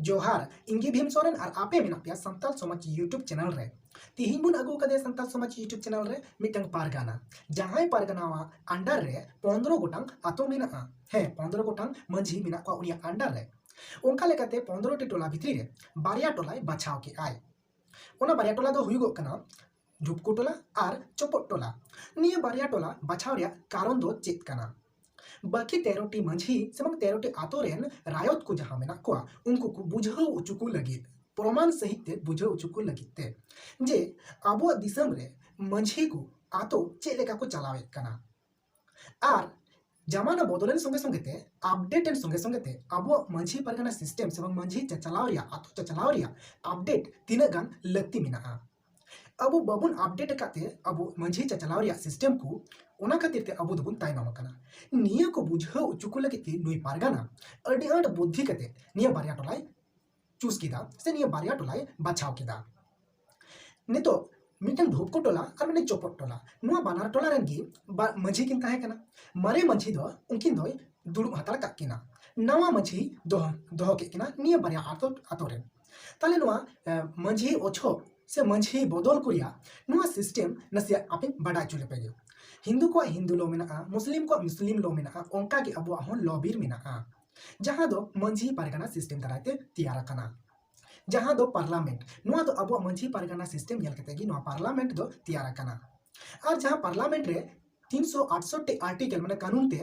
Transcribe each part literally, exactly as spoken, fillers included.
ᱡᱚᱦᱟᱨ, ᱤᱧ ᱜᱮ ᱵᱷᱤᱢ ᱥᱚᱨᱮᱱ ᱟᱨ ᱟᱯᱮ ᱢᱮᱱᱟᱜ ᱯᱮᱭᱟ ᱥᱟᱱᱛᱟᱲ ᱥᱚᱢᱟᱡᱽ YouTube ᱪᱮᱱᱮᱞ ᱨᱮ᱾ ᱛᱤᱦᱤᱧ ᱵᱚᱱ ᱟᱹᱜᱩ ᱟᱠᱟᱫᱮᱭᱟ ᱥᱟᱱᱛᱟᱲ ᱥᱚᱢᱟᱡᱽ YouTube ᱪᱮᱱᱮᱞ ᱨᱮ ᱢᱤᱫᱴᱟᱝ ᱯᱟᱨᱜᱟᱱᱟ, ᱡᱟᱦᱟᱸᱭ ᱯᱟᱨᱜᱟᱱᱟᱣᱟᱜ under ᱨᱮ ᱯᱚᱱᱫᱽᱨᱚ ᱜᱚᱴᱟᱝ ᱟᱛᱳ ᱢᱮᱱᱟᱜᱼᱟ᱾ ᱦᱮᱸ, ᱯᱚᱱᱫᱽᱨᱚ ᱜᱚᱴᱟᱝ ᱢᱟᱹᱡᱷᱤ ᱢᱮᱱᱟᱜ ᱠᱚᱣᱟ ᱩᱱᱤᱭᱟᱜ under ᱨᱮ᱾ ᱚᱱᱠᱟ ᱞᱮᱠᱟᱛᱮ ᱯᱚᱱᱫᱽᱨᱚ ᱴᱤ ᱴᱚᱞᱟ ᱵᱷᱤᱛᱨᱤ ᱨᱮ ᱵᱟᱨᱭᱟ ᱴᱚᱞᱟᱭ ᱵᱟᱪᱷᱟᱣ ᱠᱮᱫᱼᱟᱭ᱾ ᱚᱱᱟ ᱵᱟᱨᱭᱟ ᱴᱚᱞᱟ ᱫᱚ ᱦᱩᱭᱩᱜᱚᱜ ᱠᱟᱱᱟ ᱰᱷᱩᱯᱠᱩ ᱴᱚᱞᱟ ᱟᱨ ᱪᱚᱯᱚᱫ ᱴᱚᱞᱟ᱾ ᱱᱤᱭᱟᱹ ᱵᱟᱨᱭᱟ ᱴᱚᱞᱟ ᱵᱟᱪᱷᱟᱣ ᱨᱮᱭᱟᱜ ᱠᱟᱨᱚᱱ ᱫᱚ ᱪᱮᱫ ᱠᱟᱱᱟ? ᱵᱟᱹᱠᱤ ᱛᱮᱨᱚ ᱴᱤ ᱢᱟᱹᱡᱷᱤ ᱥᱮ ᱵᱟᱝ ᱛᱮᱨᱚ ᱴᱤ ᱟᱛᱳ ᱨᱮᱱ ᱨᱟᱭᱚᱛ ᱠᱚ ᱡᱟᱦᱟᱸ ᱢᱮᱱᱟᱜ ᱠᱚᱣᱟ, ᱩᱱᱠᱩ ᱠᱚ ᱵᱩᱡᱷᱟᱹᱣ ᱦᱚᱪᱚ ᱠᱚ ᱞᱟᱹᱜᱤᱫ, ᱯᱨᱚᱢᱟᱱ ᱥᱟᱹᱦᱤᱡ ᱛᱮ ᱵᱩᱡᱷᱟᱹᱣ ᱦᱚᱪᱚ ᱠᱚ ᱞᱟᱹᱜᱤᱫ ᱛᱮ ᱡᱮ ᱟᱵᱚᱣᱟᱜ ᱫᱤᱥᱚᱢ ᱨᱮ ᱢᱟᱹᱡᱷᱤ ᱠᱚ ᱟᱛᱳ ᱪᱮᱫ ᱞᱮᱠᱟ ᱠᱚ ᱪᱟᱞᱟᱣᱮᱫ ᱠᱟᱱᱟ᱾ ᱟᱨ ᱡᱟᱢᱟᱱᱟ ᱵᱚᱫᱚᱞᱮᱱ ᱥᱚᱸᱜᱮ ᱥᱚᱸᱜᱮ ᱛᱮ, update ᱮᱱ ᱥᱚᱸᱜᱮ ᱥᱚᱸᱜᱮ ᱛᱮ ᱟᱵᱚᱣᱟᱜ ᱢᱟᱹᱡᱷᱤ ᱯᱟᱨᱜᱟᱱᱟ system ᱥᱮ ᱵᱟᱝ ᱢᱟᱹᱡᱷᱤ ᱪᱟᱪᱟᱞᱟᱣ ᱨᱮᱭᱟᱜ, ᱟᱛᱳ ᱪᱟᱪᱟᱞᱟᱣ ᱨᱮᱭᱟᱜ update ᱛᱤᱱᱟᱹᱜ ᱜᱟᱱ ᱞᱟᱹᱠᱛᱤ ᱢᱮᱱᱟᱜᱼᱟ᱾ ᱟᱵᱚ ᱵᱟᱵᱚᱱ update ᱟᱠᱟᱫ ᱛᱮ ᱟᱵᱚ ᱢᱟᱹᱡᱷᱤ ᱪᱟᱪᱟᱞᱟᱣ ᱨᱮᱭᱟᱜ system ᱠᱚ, ᱚᱱᱟ ᱠᱷᱟᱹᱛᱤᱨ ᱛᱮ ᱟᱵᱚ ᱫᱚᱵᱚᱱ ᱛᱟᱭᱱᱚᱢ ᱟᱠᱟᱱᱟ᱾ ᱱᱤᱭᱟᱹ ᱠᱚ ᱵᱩᱡᱷᱟᱹᱣ ᱦᱚᱪᱚ ᱠᱚ ᱞᱟᱹᱜᱤᱫ ᱛᱮ ᱱᱩᱭ ᱯᱟᱨᱜᱟᱱᱟ ᱟᱹᱰᱤ ᱟᱸᱴ ᱵᱩᱫᱽᱫᱷᱤ ᱠᱟᱛᱮ ᱱᱤᱭᱟᱹ ᱵᱟᱨᱭᱟ ᱴᱚᱞᱟᱭ choose ᱠᱮᱫᱟ ᱥᱮ ᱱᱤᱭᱟᱹ ᱵᱟᱨᱭᱟ ᱴᱚᱞᱟᱭ ᱵᱟᱪᱷᱟᱣ ᱠᱮᱫᱟ᱾ ᱱᱤᱛᱚᱜ ᱢᱤᱫᱴᱟᱝ ᱰᱷᱩᱯᱠᱚ ᱴᱚᱞᱟ ᱟᱨ ᱢᱤᱫᱴᱟᱝ ᱪᱚᱯᱚᱫ ᱴᱚᱞᱟ, ᱱᱚᱣᱟ ᱵᱟᱱᱟᱨ ᱴᱚᱞᱟ ᱨᱮᱱ ᱜᱮ ᱵᱟ-, ᱢᱟᱹᱡᱷᱤ ᱠᱤᱱ ᱛᱟᱦᱮᱸ ᱠᱟᱱᱟ᱾ ᱢᱟᱨᱮ ᱢᱟᱹᱡᱷᱤ ᱫᱚ ᱩᱱᱠᱤᱱ ᱫᱚᱭ ᱫᱩᱲᱩᱵ ᱦᱟᱛᱟᱲ ᱠᱟᱜ ᱠᱤᱱᱟ, ᱱᱟᱣᱟ ᱢᱟᱹᱡᱷᱤ ᱫᱚᱦᱚ, ᱫᱚᱦᱚ ᱠᱮᱫ ᱠᱤᱱᱟ ᱱᱤᱭᱟᱹ ᱵᱟᱨᱭᱟ ᱟᱛᱳ, ᱟᱛᱳ ᱨᱮᱱ᱾ ᱛᱟᱦᱞᱮ ᱱᱚᱣᱟ, ᱮ, ᱢᱟᱹᱡᱷᱤ ᱚᱪᱷᱚᱜ ᱥᱮ ᱢᱟᱹᱡᱷᱤ ᱵᱚᱫᱚᱞ ᱠᱚ ᱨᱮᱭᱟᱜ ᱱᱚᱣᱟ system ᱱᱟᱥᱮᱭᱟᱜ ᱟᱯᱮ ᱵᱟᱰᱟᱭ ᱦᱚᱪᱚ ᱞᱮᱯᱮ ᱜᱮ᱾ ᱦᱤᱱᱫᱩ ᱠᱚᱣᱟᱜ ᱦᱤᱱᱫᱩ law ᱢᱮᱱᱟᱜᱼᱟ, ᱢᱩᱥᱞᱤᱢ ᱠᱚᱣᱟᱜ ᱢᱩᱥᱞᱤᱢ law ᱢᱮᱱᱟᱜᱼᱟ, ᱚᱱᱠᱟ ᱜᱮ ᱟᱵᱚᱣᱟᱜ ᱦᱚᱸ law ᱵᱤᱨ ᱢᱮᱱᱟᱜᱼᱟ, ᱡᱟᱦᱟᱸ ᱫᱚ ᱢᱟᱹᱡᱷᱤ ᱯᱟᱨᱜᱟᱱᱟ system ᱫᱟᱨᱟᱭ ᱛᱮ ᱛᱮᱭᱟᱨ ᱟᱠᱟᱱᱟ, ᱡᱟᱦᱟᱸ ᱫᱚ parliament᱾ ᱱᱚᱣᱟ ᱫᱚ ᱟᱵᱚᱣᱟᱜ ᱢᱟᱹᱡᱷᱤ ᱯᱟᱨᱜᱟᱱᱟ system ᱧᱮᱞ ᱠᱟᱛᱮ ᱜᱮ ᱱᱚᱣᱟ parliament ᱫᱚ ᱛᱮᱭᱟᱨ ᱟᱠᱟᱱᱟ᱾ ᱟᱨ ᱡᱟᱦᱟᱸ parliament ᱨᱮ ᱛᱤᱱᱥᱚ ᱟᱴᱥᱚᱴᱴᱤ article, ᱢᱟᱱᱮ ᱠᱟᱹᱱᱩᱱ ᱛᱮ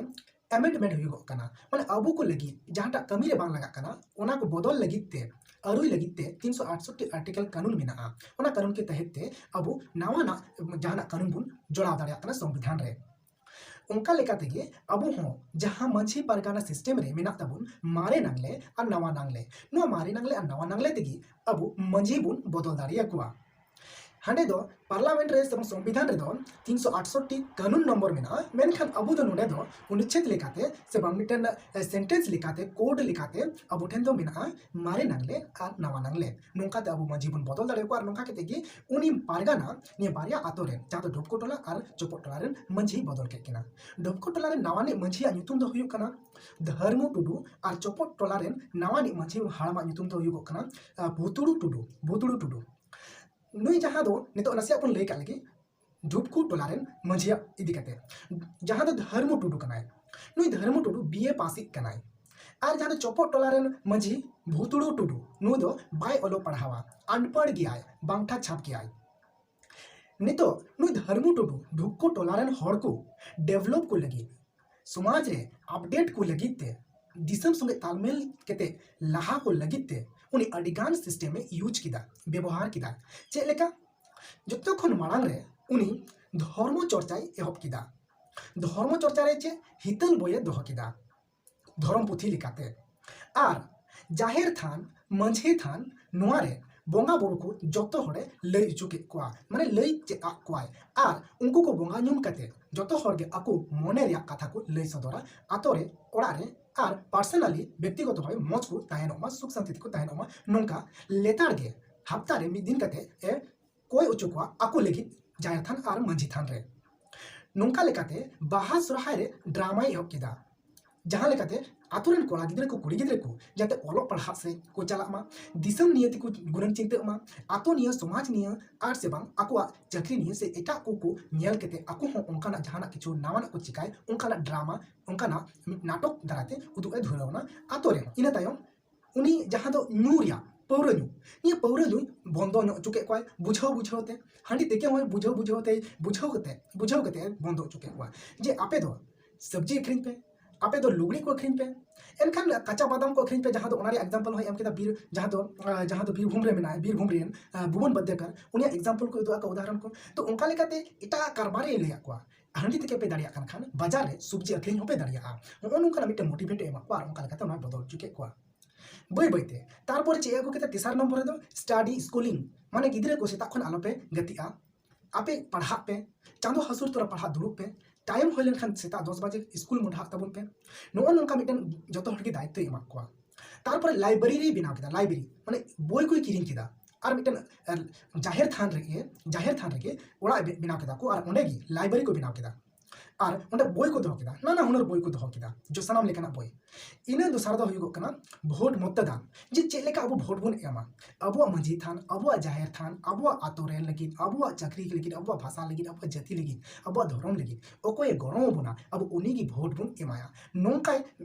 amendment ᱦᱩᱭᱩᱜᱚᱜ ᱠᱟᱱᱟ, ᱢᱟᱱᱮ ᱟᱵᱚ ᱠᱚ ᱞᱟᱹᱜᱤᱫ ᱡᱟᱦᱟᱸᱴᱟᱜ ᱠᱟᱹᱢᱤ ᱨᱮ ᱵᱟᱝ ᱞᱟᱜᱟᱜ ᱠᱟᱱᱟ, ᱚᱱᱟ ᱠᱚ ᱵᱚᱫᱚᱞ ᱞᱟᱹᱜᱤᱫ ᱛᱮ, ᱟᱹᱨᱩᱭ ᱞᱟᱹᱜᱤᱫ ᱛᱮ ᱛᱤᱱᱥᱚ ᱟᱴᱥᱚᱴᱴᱤ article ᱠᱟᱹᱱᱩᱱ ᱢᱮᱱᱟᱜᱼᱟ᱾ ᱚᱱᱟ ᱠᱟᱹᱱᱩᱱ ᱠᱚ ᱛᱮᱦᱮᱫ ᱛᱮ ᱟᱵᱚ ᱱᱟᱣᱟᱱᱟᱜ ᱡᱟᱦᱟᱱᱟᱜ ᱠᱟᱹᱱᱩᱱ ᱵᱚᱱ ᱡᱚᱲᱟᱣ ᱫᱟᱲᱮᱭᱟᱜ ᱠᱟᱱᱟ ᱥᱚᱝᱵᱤᱫᱷᱟᱱ ᱨᱮ᱾ ᱚᱱᱠᱟ ᱞᱮᱠᱟ ᱛᱮᱜᱮ ᱟᱵᱚ ᱦᱚᱸ ᱡᱟᱦᱟᱸ ᱢᱟᱹᱡᱷᱤ ᱯᱟᱨᱜᱟᱱᱟ system ᱨᱮ ᱢᱮᱱᱟᱜ ᱛᱟᱵᱚᱱ ᱢᱟᱨᱮ ᱱᱟᱝᱞᱮ ᱟᱨ ᱱᱟᱣᱟ ᱱᱟᱝᱞᱮ, ᱱᱚᱣᱟ ᱢᱟᱨᱮ ᱱᱟᱝᱞᱮ ᱟᱨ ᱱᱟᱣᱟ ᱱᱟᱝᱞᱮ ᱛᱮᱜᱮ ᱟᱵᱚ ᱢᱟᱹᱡᱷᱤ ᱵᱚᱱ ᱵᱚᱫᱚᱞ ᱫᱟᱲᱮᱭᱟᱠᱚᱣᱟ᱾ ᱦᱟᱸᱰᱮ ᱫᱚ ᱯᱟᱨᱞᱟᱢᱮᱱᱴ ᱨᱮ ᱥᱮ ᱵᱟᱝ ᱥᱚᱝᱵᱤᱫᱷᱟᱱ ᱨᱮᱫᱚ ᱛᱤᱱᱥᱚ ᱟᱴᱥᱚᱴᱴᱤ ᱠᱟᱹᱱᱩᱱ ᱱᱚᱢᱵᱚᱨ ᱢᱮᱱᱟᱜᱼᱟ, ᱢᱮᱱᱠᱷᱟᱱ ᱟᱵᱚ ᱫᱚ ᱱᱚᱰᱮ ᱫᱚ ᱚᱱᱩᱪᱪᱷᱮᱫ ᱞᱮᱠᱟᱛᱮ ᱥᱮ ᱵᱟᱝ ᱢᱤᱫᱴᱮᱱ ᱥᱮᱱᱴᱮᱱᱥ ᱞᱮᱠᱟᱛᱮ, ᱠᱳᱰ ᱞᱮᱠᱟᱛᱮ ᱟᱵᱚ ᱴᱷᱮᱱ ᱫᱚ ᱢᱮᱱᱟᱜᱼᱟ ᱢᱟᱨᱮ ᱱᱟᱝᱞᱮ ᱟᱨ ᱱᱟᱣᱟ ᱱᱟᱝᱞᱮ᱾ ᱱᱚᱝᱠᱟᱛᱮ ᱟᱵᱚ ᱢᱟᱹᱡᱷᱤ ᱵᱚᱱ ᱵᱚᱫᱚᱞ ᱫᱟᱲᱮᱭᱟᱠᱚᱣᱟ ᱟᱨ ᱱᱚᱝᱠᱟ ᱠᱟᱛᱮ ᱜᱮ ᱩᱱᱤ ᱯᱟᱨᱜᱟᱱᱟ ᱱᱤᱭᱟᱹ ᱵᱟᱨᱭᱟ ᱟᱛᱳ ᱨᱮᱱ, ᱡᱟᱦᱟᱸ ᱫᱚ ᱰᱚᱵᱠᱚ ᱴᱚᱞᱟ ᱟᱨ ᱪᱚᱯᱚᱫ ᱴᱚᱞᱟ ᱨᱮᱱ ᱢᱟᱹᱡᱷᱤᱭ ᱵᱚᱫᱚᱞ ᱠᱮᱫ ᱠᱤᱱᱟ᱾ ᱰᱚᱵᱠᱚ ᱴᱚᱞᱟ ᱨᱮᱱ ᱱᱟᱣᱟᱱᱤᱡ ᱢᱟᱹᱡᱷᱤᱭᱟᱜ ᱧᱩᱛᱩᱢ ᱫᱚ ᱦᱩᱭᱩᱜ ᱠᱟᱱᱟ ᱫᱷᱟᱨᱢᱩ ᱴᱩᱰᱩ ᱟᱨ ᱪᱚᱯᱚᱫ ᱴᱚᱞᱟ ᱨᱮᱱ ᱱᱟᱣᱟᱱᱤᱡ ᱢᱟᱹᱡᱷᱤ ᱦᱟᱲᱟᱢᱟᱜ ᱧᱩᱛᱩᱢ ᱫᱚ ᱦᱩᱭᱩᱜᱚᱜ ᱠᱟᱱᱟ, ᱟᱸ, ᱵᱷᱩᱛᱩᱲᱩ ᱴᱩᱰᱩ, ᱵᱷᱩᱛᱩᱲᱩ ᱴᱩᱰᱩ᱾ ᱱᱩᱭ ᱡᱟᱦᱟᱸ ᱫᱚ ᱱᱤᱛᱚᱜ ᱱᱟᱥᱮᱭᱟᱜ ᱵᱚᱱ ᱞᱟᱹᱭ ᱠᱟᱜ ᱞᱮᱜᱮ, ᱰᱩᱵᱠᱩ ᱴᱚᱞᱟ ᱨᱮᱱ ᱢᱟᱹᱡᱷᱤᱭᱟᱜ ᱤᱫᱤ ᱠᱟᱛᱮ, ᱡᱟᱦᱟᱸ ᱫᱚ ᱫᱷᱟᱨᱢᱩ ᱴᱩᱰᱩ ᱠᱟᱱᱟᱭ᱾ ᱱᱩᱭ ᱫᱷᱟᱨᱢᱩ ᱴᱩᱰᱩ ᱵᱤ ᱮ ᱯᱟᱥᱤᱡ ᱠᱟᱱᱟᱭ᱾ ᱟᱨ ᱡᱟᱦᱟᱸ ᱫᱚ ᱪᱚᱯᱚᱫ ᱴᱚᱞᱟ ᱨᱮᱱ ᱢᱟᱹᱡᱷᱤ ᱵᱷᱩᱛᱩᱲᱩ ᱴᱩᱰᱩ, ᱱᱩᱭ ᱫᱚ ᱵᱟᱭ ᱚᱞᱚᱜ ᱯᱟᱲᱦᱟᱣᱟ, ᱟᱱᱯᱟᱲ ᱜᱮᱭᱟᱭ, ᱵᱟᱝᱴᱷᱟ ᱪᱷᱟᱯ ᱜᱮᱭᱟᱭ᱾ ᱱᱤᱛᱚᱜ ᱱᱩᱭ ᱫᱷᱟᱨᱢᱩ ᱴᱩᱰᱩ ᱰᱩᱵᱠᱩ ᱴᱚᱞᱟ ᱨᱮᱱ ᱦᱚᱲ ᱠᱚ ᱰᱮᱵᱷᱞᱚᱯ ᱠᱚ ᱞᱟᱹᱜᱤᱫ, ᱥᱚᱢᱟᱡᱽ ᱨᱮ ᱟᱯᱰᱮᱴ ᱠᱚ ᱞᱟᱹᱜᱤᱫ ᱛᱮ, ᱫᱤᱥᱚᱢ ᱥᱚᱸᱜᱮ ᱛᱟᱞᱢᱮᱞ ᱠᱟᱛᱮ ᱞᱟᱦᱟ ᱠᱚ ᱞᱟᱹᱜᱤᱫ ᱛᱮ ᱩᱱᱤ ᱟᱹᱰᱤᱜᱟᱱ ᱥᱤᱥᱴᱮᱢᱮ ᱤᱭᱩᱡᱽ ᱠᱮᱫᱟ, ᱵᱮᱵᱚᱦᱟᱨ ᱠᱮᱫᱟ᱾ ᱪᱮᱫ ᱞᱮᱠᱟ? ᱡᱚᱛᱚ ᱠᱷᱚᱱ ᱢᱟᱲᱟᱝ ᱨᱮ ᱩᱱᱤ ᱫᱷᱚᱨᱢᱚ ᱪᱚᱨᱪᱟᱭ ᱮᱦᱚᱵ ᱠᱮᱫᱟ᱾ ᱫᱷᱚᱨᱢᱚ ᱪᱚᱨᱪᱟ ᱨᱮ ᱪᱮᱫ ᱦᱤᱛᱟᱹᱞ ᱵᱳᱭᱮ ᱫᱚᱦᱚ ᱠᱮᱫᱟ, ᱫᱷᱚᱨᱚᱢ ᱯᱩᱛᱷᱤ ᱞᱮᱠᱟᱛᱮ᱾ ᱟᱨ ᱡᱟᱦᱮᱨ ᱛᱷᱟᱱ, ᱢᱟᱹᱡᱷᱤ ᱛᱷᱟᱱ, ᱱᱚᱣᱟ ᱨᱮ ᱵᱚᱸᱜᱟ ᱵᱩᱨᱩ ᱠᱚ ᱡᱚᱛᱚ ᱦᱚᱲᱮ ᱞᱟᱹᱭ ᱦᱚᱪᱚ ᱠᱮᱫ ᱠᱚᱣᱟ, ᱢᱟᱱᱮ ᱞᱟᱹᱭ ᱪᱮᱫ ᱟᱫ ᱠᱚᱣᱟᱭ᱾ ᱟᱨ ᱩᱱᱠᱩ ᱠᱚ ᱵᱚᱸᱜᱟ ᱧᱩᱢ ᱠᱟᱛᱮ ᱡᱚᱛᱚ ᱦᱚᱲ ᱜᱮ ᱟᱠᱚ ᱢᱚᱱᱮ ᱨᱮᱭᱟᱜ ᱠᱟᱛᱷᱟ ᱠᱚ ᱞᱟᱹᱭ ᱥᱚᱫᱚᱨᱟ, ᱟᱛᱳ ᱨᱮ, ᱚᱲᱟᱜ ᱨᱮ, ᱟᱨ ᱯᱟᱨᱥᱚᱱᱟᱞᱤ, ᱵᱮᱠᱛᱤᱜᱚᱛᱚ ᱵᱷᱟᱵᱮ ᱢᱚᱡᱽ ᱠᱚ ᱛᱟᱦᱮᱱᱚᱜ ᱢᱟ, ᱥᱩᱠ ᱥᱟᱱᱛᱤ ᱛᱮᱠᱚ ᱛᱟᱦᱮᱱᱚᱜ ᱢᱟ᱾ ᱱᱚᱝᱠᱟ ᱞᱮᱛᱟᱲ ᱜᱮ ᱦᱟᱯᱛᱟ ᱨᱮ ᱢᱤᱫ ᱫᱤᱱ ᱠᱟᱛᱮ ᱮ ᱠᱚᱭ ᱦᱚᱪᱚ ᱠᱚᱣᱟ ᱟᱠᱚ ᱞᱟᱹᱜᱤᱫ ᱡᱟᱦᱮᱨ ᱛᱷᱟᱱ ᱟᱨ ᱢᱟᱹᱡᱷᱤ ᱛᱷᱟᱱ ᱨᱮ᱾ ᱱᱚᱝᱠᱟ ᱞᱮᱠᱟᱛᱮ ᱵᱟᱦᱟ ᱥᱚᱨᱦᱟᱭ ᱨᱮ ᱰᱨᱟᱢᱟᱭ ᱮᱦᱚᱵ ᱠᱮᱫᱟ, ᱡᱟᱦᱟᱸ ᱞᱮᱠᱟᱛᱮ ᱟᱛᱳ ᱨᱮᱱ ᱠᱚᱲᱟ ᱜᱤᱫᱽᱨᱟᱹ ᱠᱚ, ᱠᱩᱲᱤ ᱜᱤᱫᱽᱨᱟᱹ ᱠᱚ ᱡᱟᱛᱮ ᱚᱞᱚᱜ ᱯᱟᱲᱦᱟᱜ ᱥᱮᱫ ᱠᱚ ᱪᱟᱞᱟᱜ ᱢᱟ, ᱫᱤᱥᱚᱢ ᱱᱤᱭᱮ ᱛᱮᱠᱚ ᱜᱩᱱᱟᱹᱱ ᱪᱤᱱᱛᱟᱹᱜ ᱢᱟ, ᱟᱛᱳ ᱱᱤᱭᱮ, ᱥᱚᱢᱟᱡᱽ ᱱᱤᱭᱮ, ᱟᱨ ᱥᱮ ᱵᱟᱝ ᱟᱠᱚᱣᱟᱜ ᱪᱟᱹᱠᱨᱤ ᱱᱤᱭᱮ ᱥᱮ ᱮᱴᱟᱜ ᱠᱚ ᱠᱚ ᱧᱮᱞ ᱠᱟᱛᱮ ᱟᱠᱚ ᱦᱚᱸ ᱚᱱᱠᱟᱱᱟᱜ ᱡᱟᱦᱟᱱᱟᱜ ᱠᱤᱪᱷᱩ ᱱᱟᱣᱟᱱᱟᱜ ᱠᱚ ᱪᱤᱠᱟᱭ, ᱚᱱᱠᱟᱱᱟᱜ ᱰᱨᱟᱢᱟ, ᱚᱱᱠᱟᱱᱟᱜ ᱢᱤᱫ ᱱᱟᱴᱚᱠ ᱫᱟᱨᱟᱭᱛᱮ ᱩᱫᱩᱜ ᱮ ᱫᱷᱩᱨᱟᱹᱣ ᱮᱱᱟ ᱟᱛᱳ ᱨᱮ᱾ ᱤᱱᱟᱹ ᱛᱟᱭᱚᱢ ᱩᱱᱤ ᱡᱟᱦᱟᱸ ᱫᱚ ᱧᱩ ᱨᱮᱭᱟᱜ, ᱯᱟᱹᱣᱨᱟᱹ ᱧᱩ, ᱱᱤᱭᱟᱹ ᱯᱟᱹᱣᱨᱟᱹ ᱧᱩ ᱵᱚᱱᱫᱚ ᱧᱚᱜ ᱦᱚᱪᱚ ᱠᱮᱫ ᱠᱚᱣᱟᱭ ᱵᱩᱡᱷᱟᱹᱣ ᱵᱩᱡᱷᱟᱹᱣ ᱛᱮ᱾ ᱦᱟᱺᱰᱤ ᱛᱮᱠᱮ ᱦᱚᱸᱭ ᱵᱩᱡᱷᱟᱹᱣ ᱵᱩᱡᱷᱟᱹᱣ ᱛᱮ, ᱵᱩᱡᱷᱟᱹᱣ ᱠᱟᱛᱮ, ᱵᱩᱡᱷᱟᱹᱣ ᱠᱟᱛᱮ ᱵᱚᱱᱫᱚ ᱦᱚᱪᱚ ᱠᱮᱫ ᱠᱚᱣᱟ᱾ ᱡᱮ ᱟᱯᱮ ᱫᱚ ᱥᱚᱵᱽᱡᱤ ᱟᱹᱠᱷᱨᱤᱧ ᱯᱮ, ᱟᱯᱮ ᱫᱚ ᱞᱩᱜᱽᱲᱤ ᱠᱚ ᱟᱹᱠᱷᱨᱤᱧ ᱯᱮ, ᱮᱱᱠᱷᱟᱱ ᱠᱟᱸᱪᱟ ᱵᱟᱫᱟᱢ ᱠᱚ ᱟᱹᱠᱷᱨᱤᱧ ᱯᱮ, ᱡᱟᱦᱟᱸ ᱫᱚ ᱚᱱᱟ ᱨᱮᱭᱟᱜ ᱮᱠᱡᱟᱢᱯᱚᱞ ᱦᱚᱸᱭ ᱮᱢ ᱠᱮᱫᱟ, ᱵᱤᱨ, ᱡᱟᱦᱟᱸ ᱫᱚ, ᱟᱸ, ᱡᱟᱦᱟᱸ ᱫᱚ ᱵᱤᱨᱵᱷᱩᱢ ᱨᱮ ᱢᱮᱱᱟᱜᱼᱟ, ᱵᱤᱨᱵᱷᱩᱢ ᱨᱮᱱ, ᱟᱸ, ᱵᱷᱩᱵᱚᱱ ᱵᱟᱫᱽᱫᱮᱠᱟᱨ, ᱩᱱᱤᱭᱟᱜ ᱮᱠᱡᱟᱢᱯᱚᱞ ᱠᱚ ᱩᱫᱩᱜ ᱟᱠᱟᱫ, ᱩᱫᱟᱦᱚᱨᱚᱱ ᱠᱚ᱾ ᱛᱚ ᱚᱱᱠᱟ ᱞᱮᱠᱟᱛᱮ ᱮᱴᱟᱜ ᱠᱟᱨᱵᱟᱨ ᱮ ᱞᱟᱹᱭᱟᱫ ᱠᱚᱣᱟ, ᱦᱟᱺᱰᱤ ᱛᱮᱠᱮ ᱯᱮ ᱫᱟᱲᱮᱭᱟᱜ ᱠᱟᱱ ᱠᱷᱟᱱ ᱵᱟᱡᱟᱨ ᱨᱮ ᱥᱚᱵᱽᱡᱤ ᱟᱹᱠᱷᱨᱤᱧ ᱦᱚᱸᱯᱮ ᱫᱟᱲᱮᱭᱟᱜᱼᱟ᱾ ᱱᱚᱜᱼᱚ ᱱᱚᱝᱠᱟᱱᱟᱜ ᱢᱤᱫᱴᱮᱱ ᱢᱳᱴᱤᱵᱷᱮᱴ ᱮ ᱮᱢᱟᱫ ᱠᱚᱣᱟ ᱟᱨ ᱚᱱᱠᱟ ᱞᱮᱠᱟᱛᱮ ᱚᱱᱟᱭ ᱵᱚᱫᱚᱞ ᱦᱚᱪᱚ ᱠᱮᱫ ᱠᱚᱣᱟ᱾ ᱵᱟᱹᱭ ᱵᱟᱹᱭᱛᱮ ᱛᱟᱨᱯᱚᱨᱮ ᱪᱮᱫ ᱟᱹᱜᱩ ᱠᱮᱫᱟ? ᱛᱮᱥᱟᱨ ᱱᱚᱢᱵᱚᱨ ᱨᱮᱫᱚ ᱥᱴᱟᱰᱤ, ᱥᱠᱩᱞᱤᱝ, ᱢᱟᱱᱮ ᱜᱤᱫᱽᱨᱟᱹ ᱠᱚ ᱥᱮᱛᱟᱜ ᱠᱷᱚᱱ ᱟᱞᱚᱯᱮ ᱜᱟᱛᱮᱜᱼᱟ, ᱟᱯᱮ ᱯᱟᱲᱦᱟᱜ ᱯᱮ, ᱪᱟᱸᱫᱚ ᱦᱟᱹᱥᱩᱨ ᱛᱚᱨᱟ ᱯᱟᱲᱦᱟᱜ ᱫᱩᱲᱩᱵ ᱯᱮ, ᱴᱟᱭᱤᱢ ᱦᱩᱭ ᱞᱮᱱᱠᱷᱟᱱ ᱥᱮᱛᱟᱜ ᱫᱚᱥ ᱵᱟᱡᱮ ᱥᱠᱩᱞ ᱢᱚᱦᱰᱟᱜ ᱛᱟᱵᱚᱱ ᱯᱮ᱾ ᱱᱚᱜᱼᱚ ᱱᱚᱝᱠᱟ ᱢᱤᱫᱴᱮᱱ ᱡᱚᱛᱚ ᱦᱚᱲ ᱜᱮ ᱫᱟᱭᱤᱛᱛᱚᱭ ᱮᱢᱟᱜ ᱠᱚᱣᱟ᱾ ᱛᱟᱨᱯᱚᱨᱮ ᱞᱟᱭᱵᱨᱮᱨᱤ ᱵᱮᱱᱟᱣ ᱠᱮᱫᱟ, ᱞᱟᱭᱵᱨᱮᱨᱤ ᱢᱟᱱᱮ ᱵᱳᱭ ᱠᱚᱭ ᱠᱤᱨᱤᱧ ᱠᱮᱫᱟ, ᱟᱨ ᱢᱤᱫᱴᱮᱱ ᱡᱟᱦᱮᱨ ᱛᱷᱟᱱ ᱨᱮᱜᱮ ᱡᱟᱦᱮᱨ ᱛᱷᱟᱱ ᱨᱮᱜᱮ ᱚᱲᱟᱜ ᱵᱮᱱᱟᱣ ᱠᱮᱫᱟ ᱠᱚ, ᱟᱨ ᱚᱸᱰᱮ ᱜᱮ ᱞᱟᱭᱵᱨᱮᱨᱤ ᱠᱚ ᱵᱮᱱᱟᱣ ᱠᱮᱫᱟ᱾ ᱟᱨ ᱚᱸᱰᱮ ᱵᱳᱭ ᱠᱚ ᱫᱚᱦᱚ ᱠᱮᱫᱟ, ᱱᱟᱱᱟ ᱦᱩᱱᱟᱹᱨ ᱵᱳᱭ ᱠᱚ ᱫᱚᱦᱚ ᱠᱮᱫᱟ, ᱡᱚ ᱥᱟᱱᱟᱢ ᱞᱮᱠᱟᱱᱟᱜ ᱵᱳᱭ᱾ ᱤᱱᱟᱹ ᱫᱚᱥᱟᱨ ᱫᱚ ᱦᱩᱭᱩᱜᱚᱜ ᱠᱟᱱᱟ ᱵᱷᱳᱴ ᱢᱚᱛᱫᱟᱱ, ᱡᱮ ᱪᱮᱫ ᱞᱮᱠᱟ ᱟᱵᱚ ᱵᱷᱳᱴ ᱵᱚᱱ ᱮᱢᱟ ᱟᱵᱚᱣᱟᱜ ᱢᱟᱹᱡᱷᱤ ᱛᱷᱟᱱ, ᱟᱵᱚᱣᱟᱜ ᱡᱟᱦᱮᱨ ᱛᱷᱟᱱ, ᱟᱵᱚᱣᱟᱜ ᱟᱛᱳ ᱨᱮᱱ ᱞᱟᱹᱜᱤᱫ, ᱟᱵᱚᱣᱟᱜ ᱪᱟᱹᱠᱨᱤ ᱞᱟᱹᱜᱤᱫ, ᱟᱵᱚᱣᱟᱜ ᱵᱷᱟᱥᱟ ᱞᱟᱹᱜᱤᱫ, ᱟᱵᱚᱣᱟᱜ ᱡᱟᱹᱛᱤ ᱞᱟᱹᱜᱤᱫ, ᱟᱵᱚᱣᱟᱜ ᱫᱷᱚᱨᱚᱢ ᱞᱟᱹᱜᱤᱫ ᱚᱠᱚᱭᱮ ᱜᱚᱲᱚ ᱟᱵᱚᱱᱟ, ᱟᱵᱚ ᱩᱱᱤᱜᱮ ᱵᱷᱳᱴ ᱵᱚᱱ ᱮᱢᱟᱭᱟ, ᱱᱚᱝᱠᱟᱭ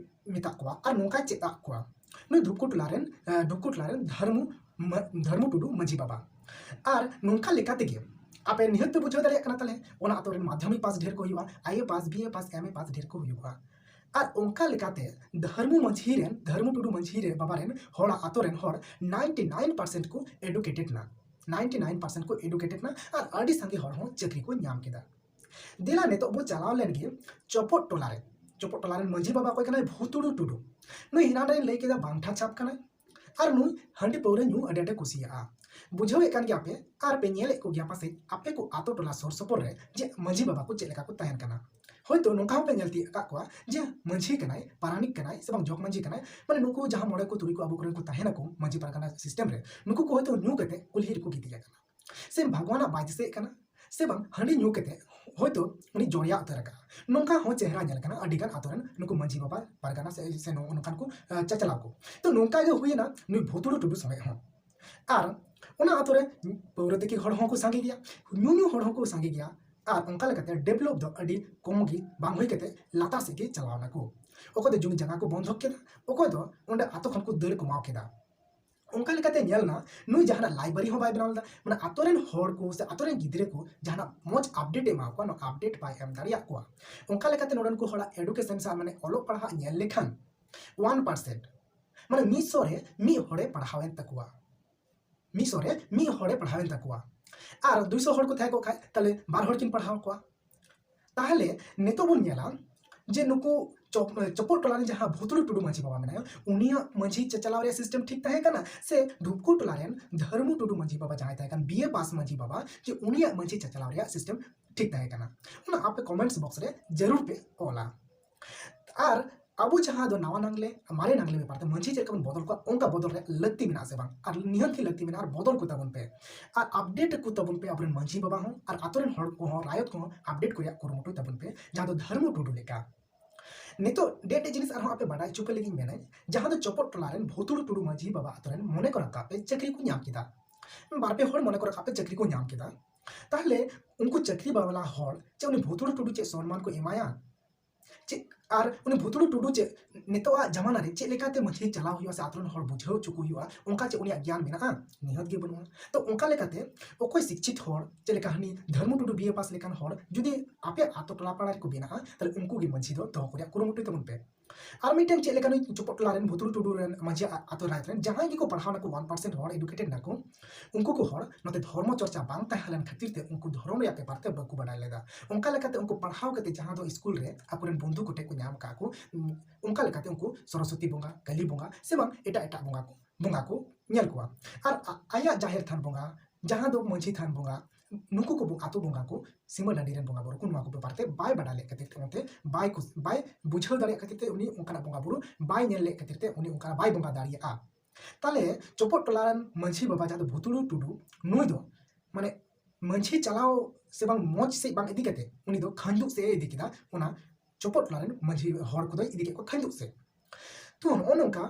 ᱢᱮᱛᱟᱜ ᱠᱚᱣᱟ ᱟᱨ ᱱᱚᱝᱠᱟᱭ ᱪᱮᱫ ᱟᱫ ᱠᱚᱣᱟ ᱱᱩᱭ ᱫᱷᱩᱯᱠᱩ ᱴᱚᱞᱟ ᱨᱮᱱ ᱫᱷᱩᱯᱠᱩ ᱴᱚᱞᱟ ᱨᱮᱱ ᱫᱷᱚᱨᱢᱩ ᱫᱷᱚᱨᱢᱩ ᱴᱩᱰᱩ ᱢᱟᱹᱡᱷᱤ ᱵᱟᱵᱟ᱾ ᱟᱨ ᱱᱚᱝᱠᱟ ᱞᱮᱠᱟ ᱛᱮᱜᱮ ᱟᱯᱮ ᱱᱤᱦᱟᱹᱛ ᱯᱮ ᱵᱩᱡᱷᱟᱹᱣ ᱫᱟᱲᱮᱭᱟᱜ ᱠᱟᱱᱟ ᱛᱟᱦᱞᱮ ᱚᱱᱟ ᱟᱛᱳ ᱨᱮᱱ ᱢᱟᱫᱽᱫᱷᱚᱢᱤᱠ ᱯᱟᱥ ᱰᱷᱮᱨ ᱠᱚ ᱦᱩᱭᱩᱜᱼᱟ, ᱟᱭ ᱮ ᱯᱟᱥ, ᱵᱤ ᱮ ᱯᱟᱥ, ᱮᱢ ᱮ ᱯᱟᱥ ᱰᱷᱮᱨ ᱠᱚ ᱦᱩᱭᱩᱜᱼᱟ᱾ ᱟᱨ ᱚᱱᱠᱟ ᱞᱮᱠᱟᱛᱮ ᱫᱷᱚᱨᱢᱩ ᱢᱟᱹᱡᱷᱤ ᱨᱮᱱ ᱫᱷᱚᱨᱢᱩ ᱴᱩᱰᱩ ᱢᱟᱹᱡᱷᱤ ᱨᱮ ᱵᱟᱵᱟ ᱨᱮᱱ ᱦᱚᱲᱟᱜ ᱟᱛᱳ ᱨᱮᱱ ᱦᱚᱲ ᱱᱟᱭᱤᱱᱴᱤ ᱱᱟᱭᱤᱱ ᱯᱟᱨᱥᱮᱱᱴ ᱠᱚ ᱮᱰᱩᱠᱮᱴᱮᱰ ᱱᱟ, ᱱᱟᱭᱤᱱᱴᱤ ᱱᱟᱭᱤᱱ ᱯᱟᱨᱥᱮᱱᱴ ᱠᱚ ᱮᱰᱩᱠᱮᱴᱮᱰ ᱱᱟ ᱟᱨ ᱟᱹᱰᱤ ᱥᱟᱸᱜᱮ ᱦᱚᱲ ᱦᱚᱸ ᱪᱟᱹᱠᱨᱤ ᱠᱚ ᱧᱟᱢ ᱠᱮᱫᱟ᱾ ᱫᱮᱞᱟ ᱱᱤᱛᱚᱜ ᱵᱚ ᱪᱟᱞᱟᱣ ᱞᱮᱱ ᱜᱮ ᱪᱚᱯᱚᱫ ᱴᱚᱞᱟ ᱨᱮ᱾ ᱪᱚᱯᱚᱫ ᱴᱚᱞᱟ ᱨᱮᱱ ᱢᱟᱹᱡᱷᱤ ᱵᱟᱵᱟ ᱚᱠᱚᱭ ᱠᱟᱱᱟᱭ? ᱵᱷᱩᱛᱩᱲᱩ ᱴᱩᱰᱩ᱾ ᱱᱩᱭ ᱦᱮᱱᱟᱱ ᱨᱮᱧ ᱞᱟᱹᱭ ᱠᱮᱫᱟ ᱵᱟᱝᱴᱷᱟ ᱪᱷᱟᱯ ᱠᱟᱱᱟᱭ᱾ ᱟᱨ ᱱᱩᱭ ᱦᱟᱺᱰᱤ ᱯᱟᱹᱣᱨᱟᱹ ᱧᱩ ᱟᱹᱰᱤ ᱟᱸᱴᱮ ᱠᱩᱥᱤᱭᱟᱜᱼᱟ᱾ ᱵᱩᱡᱷᱟᱹᱣᱮᱫ ᱠᱟᱱ ᱜᱮᱭᱟ ᱯᱮ ᱟᱨ ᱯᱮ ᱧᱮᱞᱮᱫ ᱠᱚ ᱜᱮᱭᱟ ᱯᱟᱥᱮᱡ ᱟᱯᱮ ᱠᱚ ᱟᱛᱳ ᱴᱚᱞᱟ ᱥᱩᱨ ᱥᱩᱯᱩᱨ ᱨᱮ ᱡᱮ ᱢᱟᱹᱡᱷᱤ ᱵᱟᱵᱟ ᱠᱚ ᱪᱮᱫ ᱞᱮᱠᱟ ᱠᱚ ᱛᱟᱦᱮᱱ ᱠᱟᱱᱟ᱾ ᱦᱳᱭᱛᱳ ᱱᱚᱝᱠᱟ ᱦᱚᱸᱯᱮ ᱧᱮᱞ ᱛᱤᱭᱳᱜ ᱟᱠᱟᱫ ᱠᱚᱣᱟ ᱡᱮ ᱢᱟᱹᱡᱷᱤ ᱠᱟᱱᱟᱭ, ᱯᱟᱨᱟᱱᱤᱠ ᱠᱟᱱᱟᱭ ᱥᱮ ᱵᱟᱝ ᱡᱚᱜᱽ ᱢᱟᱹᱡᱷᱤ ᱠᱟᱱᱟᱭ, ᱢᱟᱱᱮ ᱱᱩᱠᱩ ᱡᱟᱦᱟᱸ ᱢᱚᱬᱮ ᱠᱚ ᱛᱩᱨᱩᱭ ᱠᱚ ᱟᱵᱚ ᱠᱚᱨᱮᱱ ᱠᱚ ᱛᱟᱦᱮᱱᱟᱠᱚ ᱢᱟᱹᱡᱷᱤ ᱯᱟᱨᱜᱟᱱᱟ ᱥᱤᱥᱴᱮᱢ ᱨᱮ, ᱱᱩᱠᱩ ᱠᱚ ᱦᱳᱭᱛᱳ ᱧᱩ ᱠᱟᱛᱮ ᱠᱩᱞᱦᱤ ᱨᱮᱠᱚ ᱜᱤᱛᱤᱡ ᱟᱠᱟᱱᱟ᱾ ᱥᱮ ᱵᱷᱟᱜᱽᱣᱟᱱᱟᱜ ᱵᱟᱭ ᱫᱤᱥᱟᱹᱭᱮᱫ ᱠᱟᱱᱟ, ᱥᱮ ᱵᱟᱝ ᱦᱟᱺᱰᱤ ᱧᱩ ᱠᱟᱛᱮ ᱦᱳᱭᱛᱳ ᱩᱱᱤ ᱡᱚᱲᱭᱟ ᱩᱛᱟᱹᱨ ᱟᱠᱟᱱᱟ᱾ ᱱᱚᱝᱠᱟ ᱦᱚᱸ ᱪᱮᱦᱨᱟ ᱧᱮᱞ ᱠᱟᱱᱟ ᱟᱹᱰᱤ ᱜᱟᱱ ᱟᱛᱳ ᱨᱮᱱ ᱱᱩᱠᱩ ᱢᱟᱹᱡᱷᱤ ᱵᱟᱵᱟ, ᱯᱟᱨᱜᱟᱱᱟ ᱥᱮ, ᱥᱮ ᱱᱚᱜᱼᱚ ᱱᱚᱝᱠᱟᱱ ᱠᱚ, ᱟᱸ, ᱪᱟᱪᱞᱟᱣ ᱠᱚ᱾ ᱛᱚ ᱱᱚᱝᱠᱟ ᱜᱮ ᱦᱩᱭᱮᱱᱟ ᱱᱩᱭ ᱵᱷᱩᱛᱩᱲᱩ ᱴᱩᱰᱩ ᱥᱚᱸᱜᱮ ᱦᱚᱸ᱾ ᱟᱨ ᱚᱱᱟ ᱟᱛᱳ ᱨᱮ ᱯᱟᱹᱣᱨᱟᱹ ᱛᱤᱠᱤ ᱦᱚᱲ ᱦᱚᱸᱠᱚ ᱥᱟᱸᱜᱮ ᱜᱮᱭᱟ, ᱧᱩᱧᱩ ᱦᱚᱲ ᱦᱚᱸᱠᱚ ᱥᱟᱸᱜᱮ ᱜᱮᱭᱟ᱾ ᱟᱨ ᱚᱱᱠᱟ ᱞᱮᱠᱟᱛᱮ ᱰᱮᱵᱷᱞᱚᱯ ᱫᱚ ᱟᱹᱰᱤ ᱠᱚᱢ ᱜᱮ ᱵᱟᱝ ᱦᱩᱭ ᱠᱟᱛᱮ ᱞᱟᱛᱟᱨ ᱥᱮᱫ ᱜᱮ ᱪᱟᱞᱟᱣ ᱱᱟᱠᱚ᱾ ᱚᱠᱚᱭ ᱫᱚ ᱡᱩᱢᱤ ᱡᱟᱭᱜᱟ ᱠᱚ ᱵᱚᱱᱫᱷᱚᱠ ᱠᱮᱫᱟ, ᱚᱠᱚᱭ ᱫᱚ ᱚᱸᱰᱮ ᱟᱛᱳ ᱠᱷᱚᱱ ᱠᱚ ᱫᱟᱹᱲ ᱠᱚᱢᱟᱣ ᱠᱮᱫᱟ᱾ ᱚᱱᱠᱟ ᱞᱮᱠᱟᱛᱮ ᱧᱮᱞ ᱮᱱᱟ ᱱᱩᱭ ᱡᱟᱦᱟᱱᱟᱜ ᱞᱟᱭᱵᱨᱮᱨᱤ ᱦᱚᱸ ᱵᱟᱭ ᱵᱮᱱᱟᱣ ᱞᱮᱫᱟ, ᱢᱟᱱᱮ ᱟᱛᱳ ᱨᱮᱱ ᱦᱚᱲ ᱠᱚ ᱥᱮ ᱟᱛᱳ ᱨᱮᱱ ᱜᱤᱫᱽᱨᱟᱹ ᱠᱚ ᱡᱟᱦᱟᱱᱟᱜ ᱢᱚᱡᱽ ᱟᱯᱰᱮᱴ ᱮ ᱮᱢᱟ ᱠᱚᱣᱟ, ᱱᱚᱣᱟ ᱟᱯᱰᱮᱴ ᱵᱟᱭ ᱮᱢ ᱫᱟᱲᱮᱭᱟᱜ ᱠᱚᱣᱟ᱾ ᱚᱱᱠᱟ ᱞᱮᱠᱟᱛᱮ ᱱᱚᱰᱮᱱ ᱠᱚ ᱦᱚᱲᱟᱜ ᱮᱰᱩᱠᱮᱥᱚᱱ ᱥᱮ ᱢᱟᱱᱮ ᱚᱞᱚᱜ ᱯᱟᱲᱦᱟᱜ ᱧᱮᱞ ᱞᱮᱠᱷᱟᱱ ᱚᱣᱟᱱ ᱯᱟᱨᱥᱮᱱᱴ, ᱢᱟᱱᱮ ᱢᱤᱫ ᱥᱚ ᱨᱮ ᱢᱤᱫ ᱦᱚᱲᱮ ᱯᱟᱲᱦᱟᱣᱮᱱ ᱛᱟᱠᱚᱣᱟ, ᱢᱤᱫ ᱥᱚ ᱨᱮ ᱢᱤᱫ ᱦᱚᱲᱮ ᱯᱟᱲᱦᱟᱣᱮᱱ ᱛᱟᱠᱚᱣᱟ᱾ ᱟᱨ ᱫᱩᱭᱥᱚ ᱦᱚᱲ ᱠᱚ ᱛᱟᱦᱮᱸ ᱠᱚᱜ ᱠᱷᱟᱡ ᱛᱟᱦᱞᱮ ᱵᱟᱨ ᱦᱚᱲ ᱠᱤᱱ ᱯᱟᱲᱦᱟᱣ ᱠᱚᱣᱟ᱾ ᱛᱟᱦᱞᱮ ᱱᱤᱛᱚᱜ ᱵᱚᱱ ᱧᱮᱞᱟ ᱡᱮ ᱱᱩᱠᱩ ᱪᱚᱯ- ᱪᱚᱯᱚᱫ ᱴᱚᱞᱟ ᱨᱮᱱ ᱡᱟᱦᱟᱸ ᱵᱷᱩᱛᱲᱩ ᱴᱩᱰᱩ ᱢᱟᱹᱡᱷᱤ ᱵᱟᱵᱟ ᱢᱮᱱᱟᱭᱟ, ᱩᱱᱤᱭᱟᱜ ᱢᱟᱹᱡᱷᱤ ᱪᱟᱪᱟᱞᱟᱣ ᱨᱮᱭᱟᱜ ᱥᱤᱥᱴᱮᱢ ᱴᱷᱤᱠ ᱛᱟᱦᱮᱸ ᱠᱟᱱᱟ, ᱥᱮ ᱰᱷᱩᱯᱠᱩ ᱴᱚᱞᱟ ᱨᱮᱱ ᱫᱷᱟᱹᱨᱢᱩ ᱴᱩᱰᱩ ᱢᱟᱹᱡᱷᱤ ᱵᱟᱵᱟ ᱡᱟᱦᱟᱸᱭ ᱛᱟᱦᱮᱸ ᱠᱟᱱ, ᱵᱤ ᱮ ᱯᱟᱥ ᱢᱟᱹᱡᱷᱤ ᱵᱟᱵᱟ, ᱡᱮ ᱩᱱᱤᱭᱟᱜ ᱢᱟᱹᱡᱷᱤ ᱪᱟᱪᱟᱞᱟᱣ ᱨᱮᱭᱟᱜ ᱥᱤᱥᱴᱮᱢ ᱴᱷᱤᱠ ᱛᱟᱦᱮᱸ ᱠᱟᱱᱟ? ᱚᱱᱟ ᱟᱯᱮ ᱠᱚᱢᱮᱱᱴᱥ ᱵᱚᱠᱥ ᱨᱮ ᱡᱟᱹᱨᱩᱲ ᱯᱮ ᱚᱞᱟ᱾ ᱟᱨ ᱟᱵᱚ ᱡᱟᱦᱟᱸ ᱫᱚ ᱱᱟᱣᱟ ᱱᱟᱝᱞᱮ, ᱢᱟᱨᱮ ᱱᱟᱝᱞᱮ ᱵᱮᱯᱟᱨ ᱛᱮ ᱢᱟᱹᱡᱷᱤ ᱪᱮᱫ ᱞᱮᱠᱟ ᱵᱚᱱ ᱵᱚᱫᱚᱞ ᱠᱚᱣᱟ, ᱚᱱᱠᱟ ᱵᱚᱫᱚᱞ ᱨᱮᱭᱟᱜ ᱞᱟᱹᱠᱛᱤ ᱢᱮᱱᱟᱜᱼᱟ ᱥᱮ ᱵᱟᱝ? ᱟᱨ ᱱᱤᱦᱟᱹᱛ ᱜᱮ ᱞᱟᱹᱠᱛᱤ ᱢᱮᱱᱟᱜᱼᱟ᱾ ᱟᱨ ᱵᱚᱫᱚᱞ ᱠᱚ ᱛᱟᱵᱚᱱ ᱯᱮ, ᱟᱨ ᱟᱯᱰᱮᱴ ᱠᱚ ᱛᱟᱵᱚᱱ ᱯᱮ ᱟᱵᱚᱨᱮᱱ ᱢᱟᱹᱡᱷᱤ ᱵᱟᱵᱟ ᱦᱚᱸ, ᱟᱨ ᱟᱛᱳ ᱨᱮᱱ ᱦᱚᱲ ᱠᱚᱦᱚᱸ, ᱨᱟᱭᱚᱛ ᱠᱚᱦᱚᱸ ᱟᱯᱰᱮᱴ ᱠᱚ ᱨᱮᱭᱟᱜ ᱠᱩᱨᱩᱢᱩᱴᱩᱭ ᱛᱟᱵᱚᱱ ᱯᱮ, ᱡᱟᱦᱟᱸ ᱫᱚ ᱫᱷᱟᱹᱨᱢᱩ ᱴᱩᱰᱩ ᱞᱮᱠᱟ᱾ ᱱᱤᱛᱚᱜ ᱰᱮᱴ ᱡᱤᱱᱤᱥ ᱟᱨᱦᱚᱸ ᱟᱯᱮ ᱵᱟᱰᱟᱭ ᱦᱚᱪᱚ ᱯᱮ ᱞᱟᱹᱜᱤᱫ ᱢᱮᱱᱟᱹᱧ, ᱡᱟᱦᱟᱸ ᱫᱚ ᱪᱚᱯᱚᱫ ᱴᱚᱞᱟ ᱨᱮᱱ ᱵᱷᱩᱛᱩᱲᱩ ᱴᱩᱰᱩ ᱢᱟᱹᱡᱷᱤ ᱵᱟᱵᱟ ᱟᱛᱳ ᱨᱮᱱ, ᱢᱚᱱᱮ ᱠᱚᱨᱚ ᱠᱟᱜ ᱯᱮ ᱪᱟᱹᱠᱨᱤ ᱠᱚ ᱧᱟᱢ ᱠᱮᱫᱟ, ᱵᱟᱨ ᱯᱮ ᱦᱚᱲ ᱢᱚᱱᱮ ᱠᱚᱨᱚ ᱠᱟᱜ ᱯᱮ ᱪᱟᱹᱠᱨᱤ ᱠᱚ ᱧᱟᱢ ᱠᱮᱫᱟ, ᱛᱟᱦᱞᱮ ᱩᱱᱠᱩ ᱪᱟᱹᱠᱨᱤ ᱵᱟᱞᱟ ᱦᱚᱲ ᱪᱮᱫ ᱩᱱᱤ ᱵᱷᱩᱛᱩᱲᱩ ᱴᱩᱰᱩ ᱪᱮᱫ ᱥᱚᱱᱢᱟᱱ ᱠᱚ ᱮᱢᱟᱭᱟ? ᱪᱮᱫ ᱟᱨ ᱩᱱᱤ ᱵᱷᱩᱛᱩᱲᱩ ᱴᱩᱰᱩ ᱪᱮᱫ ᱱᱤᱛᱚᱜᱟᱜ ᱡᱟᱢᱟᱱᱟ ᱨᱮ ᱪᱮᱫ ᱞᱮᱠᱟᱛᱮ ᱢᱟᱹᱡᱷᱤ ᱪᱟᱞᱟᱣ ᱦᱩᱭᱩᱜᱼᱟ ᱥᱮ ᱟᱛᱳ ᱨᱮᱱ ᱦᱚᱲ ᱵᱩᱡᱷᱟᱹᱣ ᱦᱚᱪᱚ ᱠᱚ ᱦᱩᱭᱩᱜᱼᱟ, ᱚᱱᱠᱟ ᱪᱮᱫ ᱩᱱᱤᱭᱟᱜ ᱜᱮᱭᱟᱱ ᱢᱮᱱᱟᱜᱼᱟ? ᱱᱤᱦᱟᱹᱛ ᱜᱮ ᱵᱟᱹᱱᱩᱜᱼᱟ᱾ ᱛᱚ ᱚᱱᱠᱟ ᱞᱮᱠᱟᱛᱮ ᱚᱠᱚᱭ ᱥᱤᱠᱪᱷᱤᱛ ᱦᱚᱲ, ᱪᱮᱫ ᱞᱮᱠᱟ ᱦᱟᱹᱱᱤ ᱫᱷᱟᱹᱨᱢᱩ ᱴᱩᱰᱩ ᱵᱤ ᱮ ᱯᱟᱥ ᱞᱮᱠᱟᱱ ᱦᱚᱲ ᱡᱩᱫᱤ ᱟᱯᱮ ᱟᱛᱳ ᱴᱚᱞᱟ ᱯᱟᱲᱟ ᱨᱮᱠᱚ ᱵᱮᱱᱟᱜᱼᱟ, ᱛᱟᱦᱞᱮ ᱩᱱᱠᱩ ᱜᱮ ᱢᱟᱹᱡᱷᱤ ᱫᱚ ᱫᱚᱦᱚ ᱠᱚ ᱨᱮᱭᱟᱜ ᱠᱩᱨᱩᱢᱩᱴᱩᱭ ᱛᱟᱵᱚᱱ ᱯᱮ᱾ ᱟᱨ ᱢᱤᱫᱴᱮᱱ ᱪᱮᱫ ᱞᱮᱠᱟ ᱱᱩᱭ ᱪᱚᱯᱚᱫ ᱴᱚᱞᱟ ᱨᱮᱱ ᱵᱷᱩᱛᱩᱲᱩ ᱴᱩᱰᱩ ᱨᱮᱱ ᱢᱟᱹᱡᱷᱤ ᱟ-, ᱟᱛᱳ ᱨᱟᱭᱚᱛ ᱨᱮᱱ ᱡᱟᱦᱟᱸᱭ ᱜᱮᱠᱚ ᱯᱟᱲᱦᱟᱣ ᱱᱟᱠᱚ, ᱚᱣᱟᱱ ᱯᱟᱨᱥᱮᱱᱴ ᱦᱚᱲ ᱮᱰᱩᱠᱮᱴᱮᱰ ᱱᱟᱠᱚ, ᱩᱱᱠᱩ ᱠᱚ ᱦᱚᱲ ᱱᱚᱛᱮ ᱫᱷᱚᱨᱢᱚ ᱪᱚᱨᱪᱟ ᱵᱟᱝ ᱛᱟᱦᱮᱸ ᱞᱮᱱ ᱠᱷᱟᱹᱛᱤᱨ ᱛᱮ ᱩᱱᱠᱩ ᱫᱷᱚᱨᱚᱢ ᱨᱮᱭᱟᱜ ᱵᱮᱯᱟᱨ ᱛᱮ ᱵᱟᱠᱚ ᱵᱟᱰᱟᱭ ᱞᱮᱫᱟ᱾ ᱚᱱᱠᱟ ᱞᱮᱠᱟᱛᱮ ᱩᱱᱠᱩ ᱯᱟᱲᱦᱟᱣ ᱠᱟᱛᱮ ᱡᱟᱦᱟᱸ ᱫᱚ ᱥᱠᱩᱞ ᱨᱮ ᱟᱠᱚᱨᱮᱱ ᱵᱚᱱᱫᱷᱩ ᱠᱚᱴᱷᱮᱱ ᱠᱚ ᱧᱟᱢ ᱠᱟᱜ ᱠᱚ, ᱩᱱ-, ᱚᱱᱠᱟ ᱞᱮᱠᱟᱛᱮ ᱩᱱᱠᱩ ᱥᱚᱨᱚᱥᱚᱛᱤ ᱵᱚᱸᱜᱟ, ᱠᱟᱹᱞᱤ ᱵᱚᱸᱜᱟ ᱥᱮ ᱵᱟᱝ ᱮᱴᱟᱜ ᱮᱴᱟᱜ ᱵᱚᱸᱜᱟ ᱠᱚ, ᱵᱚᱸᱜᱟ ᱠᱚ ᱧᱮᱞ ᱠᱚᱣᱟ᱾ ᱟᱨ ᱟ-, ᱟᱭᱟᱜ ᱡᱟᱦᱮᱨ ᱛᱷᱟᱱ ᱵᱚᱸᱜᱟ, ᱡᱟᱦᱟᱸ ᱫᱚ ᱢᱟᱹᱡᱷᱤ ᱛᱷᱟᱱ ᱵᱚᱸᱜᱟ, ᱱᱩᱠᱩ ᱠᱚ ᱵᱚ-, ᱟᱛᱳ ᱵᱚᱸᱜᱟ ᱠᱚ, ᱥᱤᱢᱟᱹ ᱰᱟᱺᱰᱤ ᱨᱮᱱ ᱵᱚᱸᱜᱟ ᱵᱩᱨᱩ ᱠᱚ ᱱᱚᱣᱟ ᱠᱚ ᱵᱮᱯᱟᱨ ᱛᱮ ᱵᱟᱭ ᱵᱟᱰᱟᱭ ᱞᱮᱫ ᱠᱷᱟᱹᱛᱤᱨ ᱛᱮ, ᱚᱱᱛᱮ ᱵᱟᱭ ᱠᱩᱥ-, ᱵᱟᱭ ᱵᱩᱡᱷᱟᱹᱣ ᱫᱟᱲᱮᱭᱟᱜ ᱠᱷᱟᱹᱛᱤᱨ ᱛᱮ, ᱩᱱᱤ ᱚᱱᱠᱟᱱᱟᱜ ᱵᱚᱸᱜᱟ ᱵᱩᱨᱩ ᱵᱟᱭ ᱧᱮᱞ ᱞᱮᱫ ᱠᱷᱟᱹᱛᱤᱨ ᱛᱮ ᱩᱱᱤ ᱚᱱᱠᱟᱱᱟᱜ ᱵᱟᱭ ᱵᱚᱸᱜᱟ ᱫᱟᱲᱮᱭᱟᱜᱼᱟ᱾ ᱛᱟᱦᱞᱮ ᱪᱚᱯᱚᱫ ᱴᱚᱞᱟ ᱨᱮᱱ ᱢᱟᱹᱡᱷᱤ ᱵᱟᱵᱟ ᱡᱟᱦᱟᱸ ᱫᱚ ᱵᱷᱩᱛᱩᱲᱩ ᱴᱩᱰᱩ, ᱱᱩᱭ ᱫᱚ ᱢᱟᱱᱮ ᱢᱟᱹᱡᱷᱤ ᱪᱟᱞᱟᱣ ᱥᱮ ᱵᱟᱝ ᱢᱚᱡᱽ ᱥᱮᱫ ᱵᱟᱝ ᱤᱫᱤ ᱠᱟᱛᱮ ᱩᱱᱤ ᱫᱚ ᱠᱷᱟᱹᱧᱫᱩᱜ ᱥᱮᱫ ᱮ ᱤᱫᱤ ᱠᱮᱫᱟ᱾ ᱚᱱᱟ ᱪᱚᱯᱚᱫ ᱴᱚᱞᱟ ᱨᱮᱱ ᱢᱟᱹᱡᱷᱤ ᱦᱚᱲ ᱠᱚᱫᱚᱭ ᱤᱫᱤ ᱠᱮᱫ ᱠᱚᱣᱟ ᱠᱷᱟᱹᱧᱫᱩᱜ ᱥᱮᱫ᱾ ᱛᱚ ᱱᱚᱜᱼᱚ ᱱᱚᱝᱠᱟ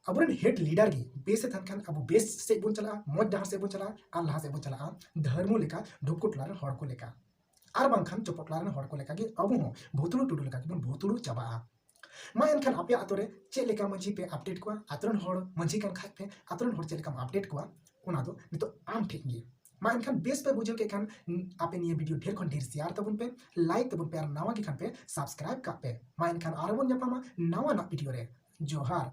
ᱟᱵᱚᱨᱮᱱ ᱦᱮᱰ ᱞᱤᱰᱟᱨ ᱜᱮ ᱵᱮᱥ ᱮ ᱛᱟᱦᱮᱱ ᱠᱷᱟᱱ ᱟᱵᱚ ᱵᱮᱥ ᱥᱮᱫ ᱵᱚᱱ ᱪᱟᱞᱟᱜᱼᱟ, ᱢᱚᱡᱽ ᱰᱟᱦᱟᱨ ᱥᱮᱫ ᱵᱚᱱ ᱪᱟᱞᱟᱜᱼᱟ, ᱟᱨ ᱞᱟᱦᱟ ᱥᱮᱫ ᱵᱚᱱ ᱪᱟᱞᱟᱜᱼᱟ ᱫᱷᱟᱹᱨᱢᱩ ᱞᱮᱠᱟ, ᱰᱷᱩᱯᱠᱩ ᱴᱚᱞᱟ ᱨᱮᱱ ᱦᱚᱲ ᱠᱚ ᱞᱮᱠᱟ᱾ ᱟᱨ ᱵᱟᱝᱠᱷᱟᱱ ᱪᱚᱯᱚᱫ ᱴᱚᱞᱟ ᱨᱮᱱ ᱦᱚᱲ ᱠᱚ ᱞᱮᱠᱟ ᱜᱮ ᱟᱵᱚ ᱦᱚᱸ ᱵᱷᱩᱛᱩᱲᱩ ᱴᱩᱰᱩ ᱞᱮᱠᱟ ᱜᱮᱵᱚᱱ ᱵᱷᱩᱛᱩᱲᱩ ᱪᱟᱵᱟᱜᱼᱟ᱾ ᱢᱟ ᱮᱱᱠᱷᱟᱱ ᱟᱯᱮᱭᱟᱜ ᱟᱛᱳ ᱨᱮ ᱪᱮᱫ ᱞᱮᱠᱟ ᱢᱟᱹᱡᱷᱤ ᱯᱮ ᱟᱯᱰᱮᱴ ᱠᱚᱣᱟ, ᱟᱛᱳ ᱨᱮᱱ ᱦᱚᱲ ᱢᱟᱹᱡᱷᱤ ᱠᱟᱱ ᱠᱷᱟᱡ ᱯᱮ, ᱟᱛᱳ ᱨᱮᱱ ᱦᱚᱲ ᱪᱮᱫ ᱞᱮᱠᱟᱢ ᱟᱯᱰᱮᱴ ᱠᱚᱣᱟ, ᱚᱱᱟ ᱫᱚ ᱱᱤᱛᱚᱜ ᱟᱢ ᱴᱷᱮᱱ ᱜᱮ᱾ ᱢᱟ ᱮᱱᱠᱷᱟᱱ ᱵᱮᱥ ᱯᱮ ᱵᱩᱡᱷᱟᱹᱣ ᱠᱮᱫ ᱠᱷᱟᱱ, ᱩᱸ, ᱟᱯᱮ ᱱᱤᱭᱟᱹ ᱵᱷᱤᱰᱤᱭᱳ ᱰᱷᱮᱨ ᱠᱷᱚᱱ ᱰᱷᱮᱨ ᱥᱮᱭᱟᱨ ᱛᱟᱵᱚᱱ ᱯᱮ, ᱞᱟᱭᱤᱠ ᱛᱟᱵᱚᱱ ᱯᱮ, ᱟᱨ ᱱᱟᱣᱟ ᱜᱮ ᱠᱷᱟᱱ ᱯᱮ ᱥᱟᱵᱥᱠᱨᱟᱭᱤᱵ ᱠᱟᱜ ᱯᱮ᱾ ᱢᱟ ᱮᱱᱠᱷᱟᱱ ᱟᱨᱚ ᱵᱚᱱ ᱧᱟᱯᱟᱢᱟ ᱱᱟᱣᱟᱱᱟᱜ ᱵᱷᱤᱰᱤᱭᱳ ᱨᱮ᱾ ᱡᱚᱦᱟᱨ᱾